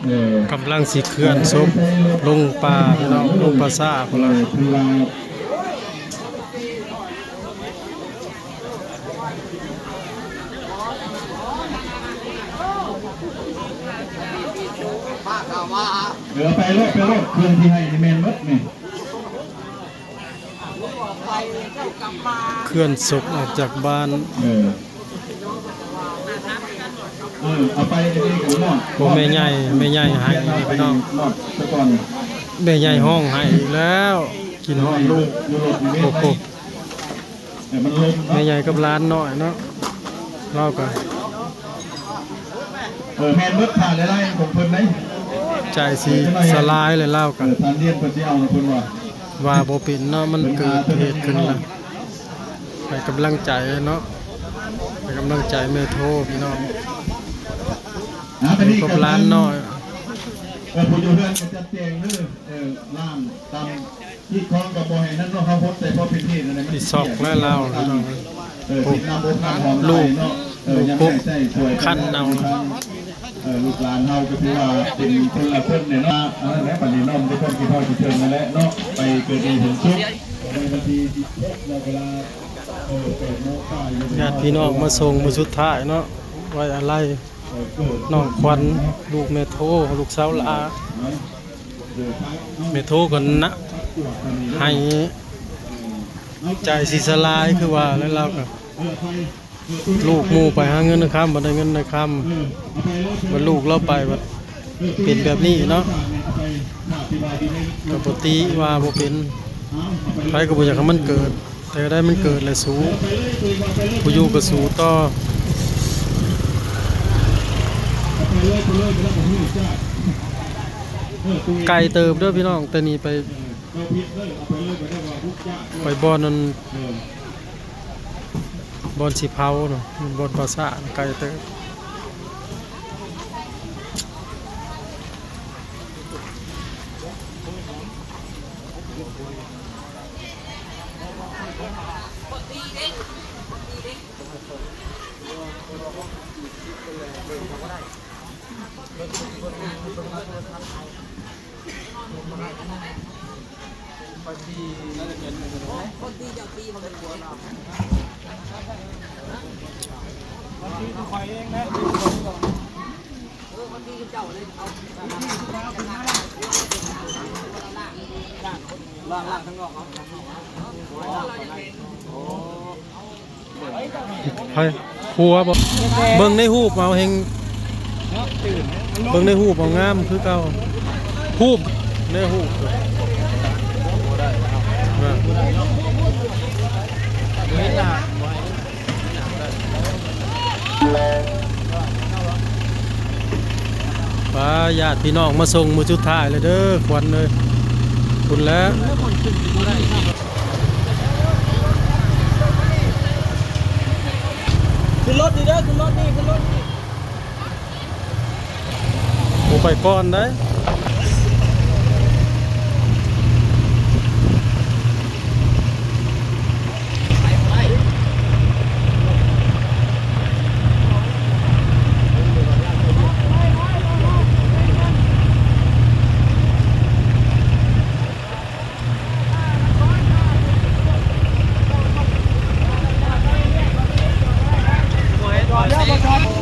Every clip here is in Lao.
ເອີ ກຳລັງຊິເຄື່ອນສົບລົງປ່າພີ່ນ້ອງ ລົງປ່າຊ້າພຸ້ນລະ. ເອີ ຄືວ່າ ເອີ ໄປໂລດ ໄປໂລດ ເຄື່ອນທີ່ໃຫ້ນີ້ແມ່ນໝົດນີ້. ເຄື່ອນສົບອອກຈາກບ້ານ. ເອີ ເອີ ເອົາໄປເອງກໍຮອດ. ໂອ້ ແມ່ໃຫຍ່ ແມ່ໃຫຍ່ໄຫ້ພີ່ນ້ອງ ຮອດຊະກ່ອນ. ແມ່ໃຫຍ່ຮ້ອງໄຫ້ອີກແລ້ວ ກິນຮອດລູກ. ໂອ້ໂຫ ເອີ ມັນລົມເນາະ ແມ່ໃຫຍ່ກັບຫຼານນ້ອຍເນາະ ລາວກໍ ເອີ ແມ່ນເບິດ ຖ້າຫຼາຍໆຂອງເພິ່ນໄດ໋ ໃຈຊິສະຫຼາຍແລ້ວລາວກໍ ເອີ ທ່ານລຽນເພິ່ນຊິເອົານຳເພິ່ນວ່າ ວ່າບໍ່ເປັນເນາະ ມັນເກີດເຫດຂຶ້ນລະ. ໃຫ້ກຳລັງໃຈເນາະ ໃຫ້ກຳລັງໃຈແມ່ໂທພີ່ນ້ອງ ກັບຫຼານນ້ອຍ. ເອີ ຜູ້ຢູ່ເຮືອນກໍຈັດແຈງເດີ ເອີ ລ້າງຕາມ ທີ່ຄອງກໍບໍ່ໃຫ້ນັ້ນເນາະ ເຮົາຫົດໃສ່ພໍເປັນເທດນັ້ນແຫຼະ ມັນຊິຊອກແລ້ວລາວພີ່ນ້ອງ. ເອີ ລູກ ລູກປຸກ ຄັນເອົາ ເອີ ລູກຫຼານເຮົາກໍຖືວ່າເປັນຄົນລະຄົນເນາະ. ອັນນັ້ນແຫຼະ ບັດນີ້ນ້ອງໄດ້ຄວາມຄິດຮອດຄິດເຖິງນັ້ນແຫຼະເນາະ ໄປເກີດດີເຖິງສຸກ ໃນວັນທີສິບຫົກ ໃນເວລາ ເອີ ແປດໂມງປາຍ. ຍາດພີ່ນ້ອງມາສົ່ງມື້ສຸດທ້າຍເນາະ ໄວ້ອາໄລ ນ້ອງຂວັນ ລູກແມ່ໂທ ລູກສາວຫຼ້າ. ແມ່ໂທກໍນະ ໃຫ້ໃຈຊິສະຫຼາຍ ຄືວ່າແລ້ວ ລາວກໍ ລູກໝູ່ໄປຫາເງິນຫາຄຳ ບໍ່ໄດ້ເງິນໄດ້ຄຳ ບັດລູກລາວໄປບັດເປັນແບບນີ້ເນາະ ກໍບໍ່ຕິວ່າບໍ່ເປັນ ໃຜກໍບໍ່ຢາກໃຫ້ມັນເກີດ. ແຕ່ໃດມັນເກີດແລ້ວສູ້ ຜູ້ຢູ່ກໍສູ້ຕໍ່. ໄກເຕີບເດີພີ່ນ້ອງ ແຕ່ນີ້ໄປ ໄປບ່ອນນັ້ນ ບ່ອນຊິເຜົາເນາະ ບ່ອນປ່າຊ້າ ໄກເຕີບ. ໃຜ ຜົວບໍ່? ເບິ່ງໃນຮູບເອົາແຮງ ເບິ່ງໃນຮູບເອົາງາມຄືເກົ່າ ຮູບ ໃນຮູບ ປາ ຍາດພີ່ນ້ອງມາສົ່ງມື້ສຸດທ້າຍແລ້ວເດີ ຂວັນເອີຍ ພຸ້ນແຫຼະ ຂຶ້ນລົດນີ້ເດີ ຂຶ້ນລົດນີ້ ຂຶ້ນລົດນີ້. ບໍ່ໄປກ່ອນໄດ໋.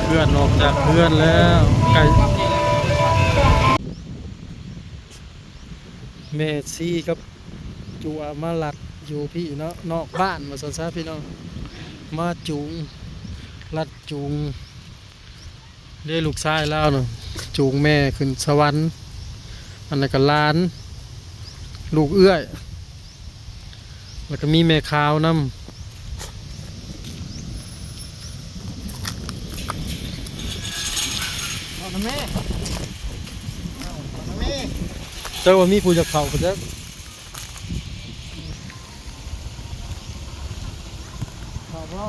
ເຄື່ອນອອກຈາກເຮືອນແລ້ວ ໄກ ແມ່ຊີກັບຈົວມາລັດຢູ່ພີ້ເນາະ ນອກບ້ານວ່າຊັ້ນຊະພີ່ນ້ອງ ມາຈູງ ລັດຈູງ. ເດ້ ລູກຊາຍລາວນະ ຈູງແມ່ຂຶ້ນສະຫວັນ ອັນນັ້ນກໍຫຼານ ລູກເອື້ອຍ ແລ້ວກໍມີແມ່ຂາວນຳ. ເອົານຳແມ່ ເອົານຳແມ່ ເຈົ້າວ່າມີຜູ້ຢາກເຂົ້າບໍ່ຈັກ. ເຂົ້າບໍ່?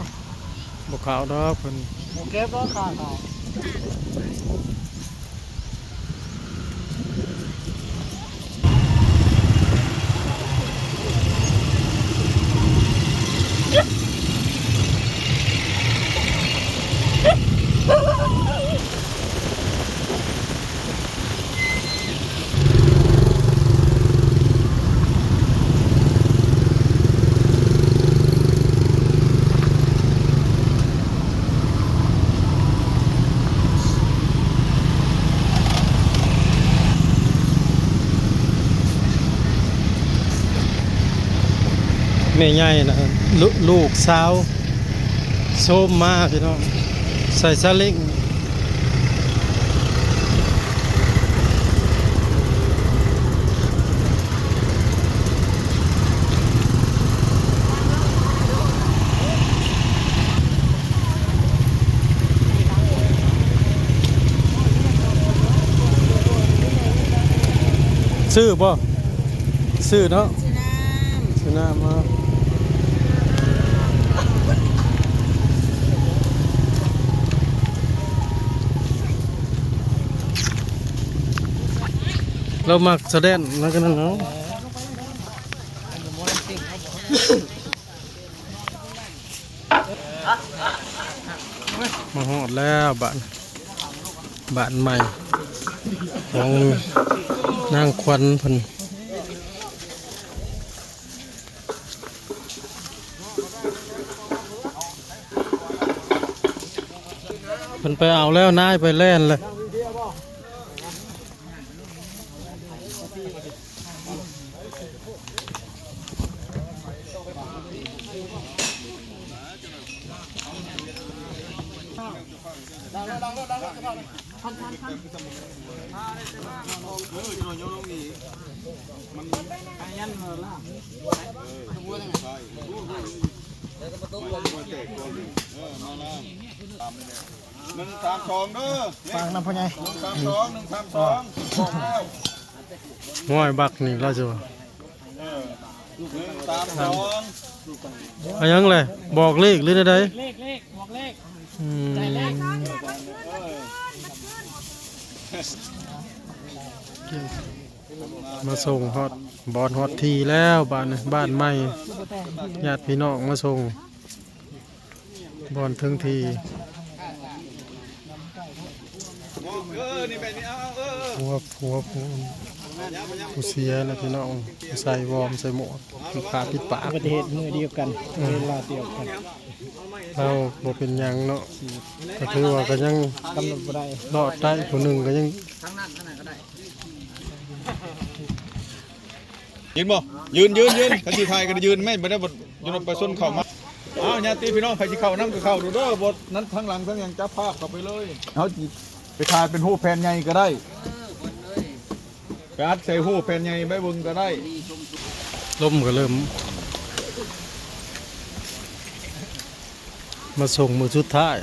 ບໍ່ເຂົ້າດອກເພິ່ນ ບໍ່ເກັບດອກຄ່າເຂົ້າ. ເ ໃຫຍ່ໆນະ ລູກ ລູກສາວໂຊມມາພີ່ນ້ອງ ໃສ່ຊາເລັ້ງ. ຊື້ບໍ່? ຊື້ເນາະ ຊື້ນ້ຳ ຊື້ນ້ຳເນາະ. ລາວມັກສະແດນ ມັນກໍນັ້ນເນາະ. ມາຮອດແລ້ວບ້ານ ບ້ານໃໝ່ຂອງນາງຂວັນເພິ່ນ. ເພິ່ນໄປເອົາແລ້ວ ນາຍໄປແລ່ນແລ້ວ. ໜຶ່ງສາມສອງເດີ ຟັງນຳພໍ່ໃຫຍ່ ໜຶ່ງສາມສອງ ໜຶ່ງສາມສອງ ບອກແລ້ວ ຫ້ວຍ ບັກນີ້ລາວຊິວ່າ ເອີ ໜຶ່ງສາມສອງ ອາຫຍັງແຫຼະ ບອກເລກຫຼືແນວໃດ? ເລກ ເລກ ບອກເລກ ອືມ ມາສົ່ງຮອດບ່ອນຮອດທີ່ແລ້ວ ບ້ານ ບ້ານໃໝ່ ຍາດພີ່ນ້ອງມາສົ່ງ ບ່ອນເຖິງທີ່ ເອີ ນີ້ແມ່ນນີ້ ເອົາ ເອົາ ເອີ ເອີ ຜົວ ຜົວ ຜູ້ ຜູ້ເສຍນະພີ່ນ້ອງ ໃສ່ວອມ ໃສ່ໝວກ ຜ້າປິດປາກ ອຸບັດຕິເຫດມື້ດຽວກັນ ເອີ ເວລາດຽວກັນ ລາວບໍ່ເປັນຫຍັງເນາະ ກໍຖືວ່າກໍຍັງກຳນົດບໍ່ໄດ້ ລອດໄດ້ ຜູ້ໜຶ່ງກໍຍັງ ຢືນບໍ່? ຢືນ ຢືນ ຢືນ ຄັນຊິຖ່າຍກໍໄດ້ຢືນແມ່ນ ບໍ່ໄດ້ບໍ່ ຢູ່ນຳປະຊາຊົນເຂົ້າມາ. ອ້າວ ຍາດຕິພີ່ນ້ອງ ໃຜຊິເຂົ້ານຳກໍເຂົ້າໂລດເດີ ບໍ່ນັ້ນທາງຫຼັງທາງຫຍັງ ຈັບພາບເຂົ້າໄປເລີຍ. ເຮົາຊິໄປຖ່າຍເປັນຮູບແຜ່ນໃຫຍ່ກໍໄດ້ ໄປອັດໃສ່ຮູບແຜ່ນໃຫຍ່ໄວ້ເບິ່ງກໍໄດ້. ລົມກໍເລີ່ມ ມາສົ່ງມື້ສຸດທ້າຍ.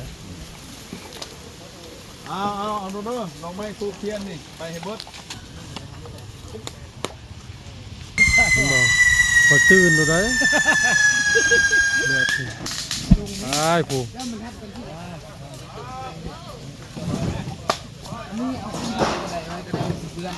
ເອົາ ເອົາ ເອົາໂລດເດີ ດອກໄມ້ທູບທຽນນີ້ ໄປໃຫ້ເບິດ. ເຫັນບໍ່? ຂ້ອຍຕື່ນໂລດໃດ໋ ແບບນີ້ ຕາຍຜູ້. ອັນນີ້ເອົາຂຶ້ນໄປກໍໄດ້ ໄວ້ກໍໄດ້ ມັນຊິເປື້ອນ.